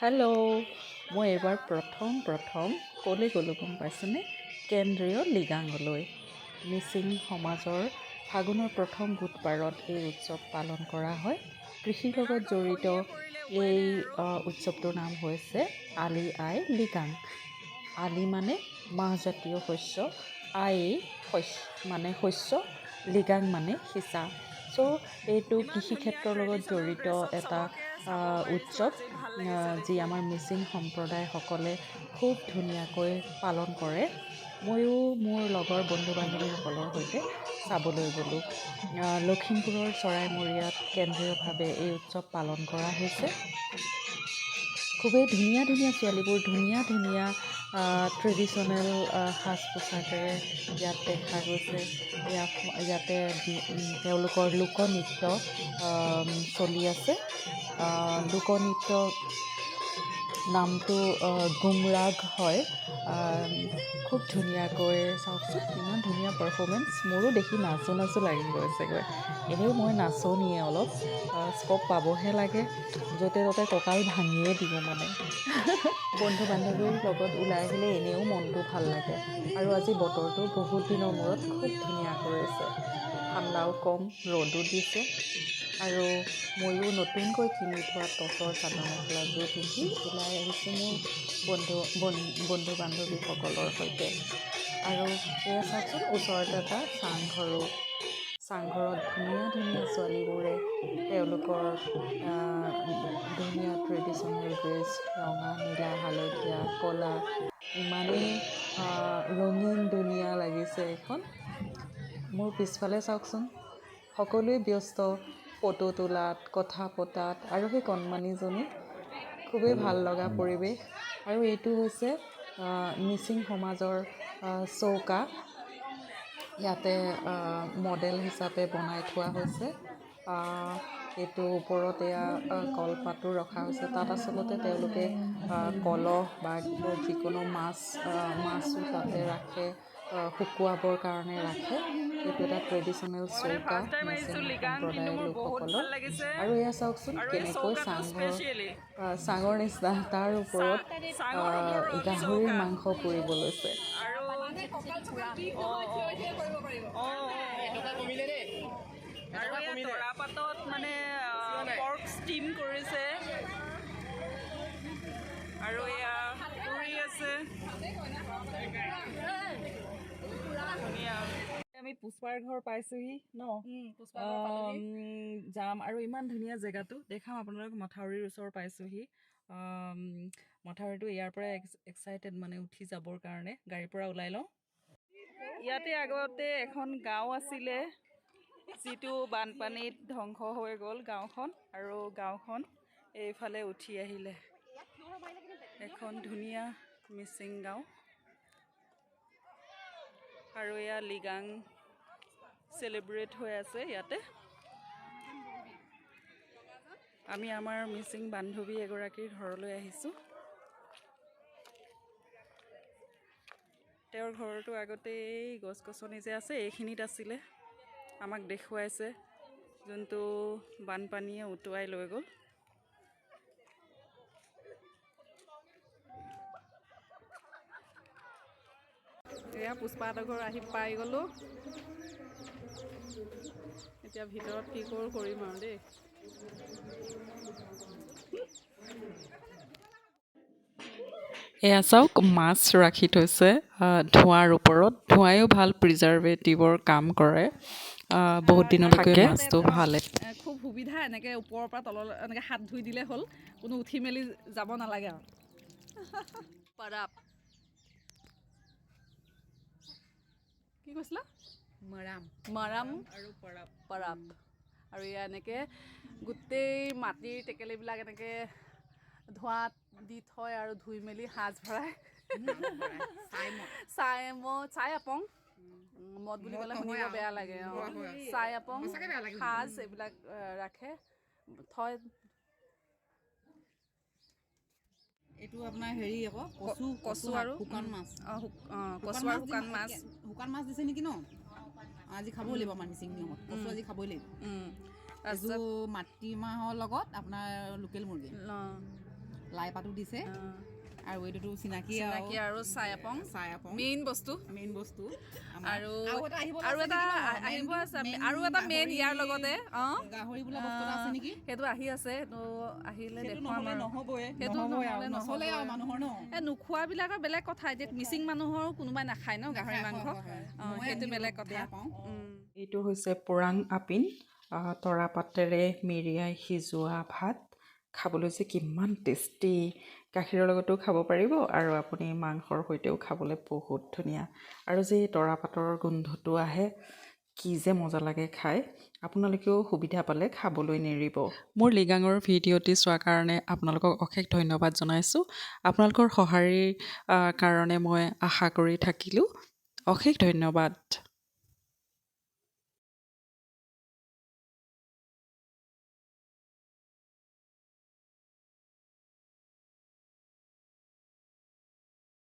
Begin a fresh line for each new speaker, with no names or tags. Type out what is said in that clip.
Hello', মই এইবাৰ প্ৰথম প্ৰথম ক'লৈ গ'লোঁ গম পাইছেনে? কেন্দ্ৰীয় লৃগাঙলৈ। মিচিং সমাজৰ ফাগুনৰ প্ৰথম বুধবাৰত এই উৎসৱ পালন কৰা হয়। কৃষিৰ লগত জড়িত এই উৎসৱটোৰ নাম হৈছে আলি আই লৃগাং। আলি মানে মাহজাতীয় শস্য, আই শস্য মানে শস্য, লৃগাং মানে সিঁচা। চ' এইটো কৃষি ক্ষেত্ৰৰ লগত জড়িত এটা উৎসৱ, যি আমাৰ মিচিং সম্প্ৰদায়সকলে খুব ধুনীয়াকৈ পালন কৰে। ময়ো মোৰ লগৰ বন্ধু বান্ধৱীসকলৰ সৈতে চাবলৈ গ'লোঁ। লখিমপুৰৰ চৰাইমূৰীয়াত কেন্দ্ৰীয়ভাৱে এই উৎসৱ পালন কৰা হৈছে। খুবেই ধুনীয়া ধুনীয়া ছোৱালীবোৰ ধুনীয়া ধুনীয়া ট্ৰেডিশ্যনেল সাজ পোছাকেৰে ইয়াত দেখা গৈছে। ইয়াতে তেওঁলোকৰ লোকনৃত্য চলি আছে। লোকনৃত্য নামটো গুমৰাগ হয়। খুব ধুনীয়াকৈ চাওকচোন, ইমান ধুনীয়া পাৰফৰ্মেঞ্চ। মোৰো দেখি নাচো নাচো লাগি গৈছেগৈ। এনেও মই নাচনীয়ে, অলপ স্ক'প পাবহে লাগে, য'তে ত'তে কঁকাল ভাঙিয়ে দিওঁ মানে। বন্ধু বান্ধৱীৰ লগত ওলাই আহিলে এনেও মনটো ভাল লাগে। আৰু আজি বতৰটো বহুত দিনৰ মূৰত খুব ধুনীয়া কৰিছে, ঠাণ্ডাও কম, ৰ'দো দিছে। আৰু ময়ো নতুনকৈ কিনি থোৱা টচৰ চাদৰ মেখেলাযোৰ পিন্ধি ওলাই আহিছোঁ মোৰ বন্ধু বান্ধৱীসকলৰ সৈতে। আৰু এয়া চাওকচোন, ওচৰতে এটা চাংঘৰো। চাংঘৰত ধুনীয়া ধুনীয়া ছোৱালীবোৰে তেওঁলোকৰ ধুনীয়া ট্ৰেডিশ্যনেল ড্ৰেছ, ৰঙা, নীলা, হালধীয়া, ক'লা, ইমানেই ৰঙীন ধুনীয়া লাগিছে এইখন। মোৰ পিছফালে চাওকচোন, সকলোৱে ব্যস্ত ফটো তোলাত, কথা পতাত, আৰু সেই কণমানিজনী। খুবেই ভাল লগা পৰিৱেশ। আৰু এইটো হৈছে মিচিং সমাজৰ চৌকা। ইয়াতে মডেল হিচাপে বনাই থোৱা হৈছে। এইটো ওপৰত এয়া কলপাতো ৰখা হৈছে। তাত আচলতে তেওঁলোকে কলহ বা যিকোনো মাছো তাতে ৰাখে, শুকুৱাবৰ কাৰণে ৰাখে। এইটো এটা ট্ৰেডিশ্যনেল চৌকা মিচিং সম্প্ৰদায়ৰ লোকসকলৰ। আৰু এয়া চাওকচোন, কেনেকৈ চাংঘৰ চাঙৰ নিচিনা, তাৰ ওপৰত গাহৰিৰ মাংস পুৰিব লৈছে।
তৰাপাতত মানে পৰ্ক ষ্টিম কৰিছে আৰু এয়া পুৰি আছে। ধুনীয়া।
আমি পুষ্পাৰ ঘৰ পাইছোহি ন, যাম। আৰু ইমান ধুনীয়া জেগাটো দেখাম আপোনালোক। মথাউৰিৰ ওচৰ পাইছোহি। মথাউৰিটো ইয়াৰ পৰাই এক্সাইটেড মানে উঠি যাবৰ কাৰণে। গাড়ীৰ পৰা ওলাই লওঁ।
ইয়াতে আগতে এখন গাঁও আছিলে, যিটো বানপানীত ধ্বংস হৈ গ'ল গাঁওখন। আৰু গাঁওখন এইফালে উঠি আহিলে। এখন ধুনীয়া মিচিং গাঁও। আৰু এয়া লৃগাং চেলিব্ৰেট হৈ আছে ইয়াতে। আমি আমাৰ মিচিং বান্ধৱী এগৰাকীৰ ঘৰলৈ আহিছোঁ। তেওঁৰ ঘৰটো আগতে এই গছ গছনি যে আছে এইখিনিত আছিলে, আমাক দেখুৱাইছে, যোনটো বানপানীয়ে উটুৱাই লৈ গ'ল।
এয়া পুষ্পাহঁতৰ ঘৰ আহি পাই গ'লোঁ। এতিয়া ভিতৰত কি কৰোঁ কৰিম আৰু দেই।
এয়া চাওক, মাছ ৰাখি থৈছে ধোঁৱাৰ ওপৰত। ধোঁৱায়ো ভাল প্ৰিজাৰ্ভেটিভৰ কাম কৰে, বহুত দিনলৈকে মাছটো ভালে
খুব সুবিধা। এনেকৈ ওপৰৰ পৰা তললৈ এনেকৈ হাত ধুই দিলে হ'ল, কোনো উঠি মেলি যাব নালাগে আৰু। পাৰাপ কি কৈছিলা?
মৰাম।
মৰাম
আৰু পাৰাপ।
পাৰাপ। আৰু এয়া এনেকৈ গোটেই মাটিৰ টেকেলিবিলাক এনেকৈ ধোঁৱাত দি থয় আৰু ধুই মেলি সাজ ভৰাই চাই মদ, চাই আপং, মদ বুলি ক'লে শুনিব বেয়া লাগে। অঁ, চাই আপং, সাজ এইবিলাক ৰাখে, থয়।
এইটো আপোনাৰ হেৰি আকৌ কচু,
কচু আৰু
শুকান মাছ।
কচু আৰু শুকান মাছ।
শুকান মাছ দিছে নেকি ন? আজি খাবই লাগিব আমাৰ মিচিং নিয়মত কচু আজি খাবই লাগিব।
তাৰপিছত
মাটিমাহৰ লগত আপোনাৰ লোকেল মুৰ্গী। লাই পাতো দিছে। আৰু এইটোতো চিনাকি।
চিনাকি আৰু চাই আপং।
চাই আপং।
মেইন বস্তু।
মেইন বস্তু।
আৰু
আৰু এটা আহিব।
আৰু এটা আহিব আছে, আৰু এটা মেইন ইয়াৰ লগতে। অঁ।
গাহৰি বোলা বস্তু এটা আছে নেকি?
সেইটো আহি আছে, সেইটো আহিলে
সেইটো
দেখুৱাম
নহ'লে
আৰু।
নহ'বই।
সেইটো
নহ'বই আৰু।
নহ'লে
নচলে আৰু
নহ'বই।
মানুহৰ ন।
এই নোখোৱাবিলাকৰ বেলেগ কথা। এতিয়া মিচিং মানুহৰো কোনোবাই নাখায় ন গাহৰি মাংস।
হয়।
অঁ,
মই
সেইটো
আনি
বেলেগ কথা।
বেয়া পাওঁ।
এইটো হৈছে পোৰাং আপিন, তৰাপাতেৰে মেৰিয়াই সিজোৱা ভাত। খাবলৈ যে কিমান টেষ্টি! গাখীৰৰ লগতো খাব পাৰিব আৰু আপুনি মাংসৰ সৈতেও খাবলৈ বহুত ধুনীয়া। আৰু যে এই তৰাপাতৰ গোন্ধটো আহে, কি যে মজা লাগে খাই! আপোনালোকেও সুবিধা পালে খাবলৈ নেৰিব। মোৰ লৃগাঙৰ ভিডিঅ'টি চোৱাৰ কাৰণে আপোনালোকক অশেষ ধন্যবাদ জনাইছোঁ। আপোনালোকৰ সঁহাৰিৰ কাৰণে মই আশা কৰি থাকিলোঁ। অশেষ ধন্যবাদ।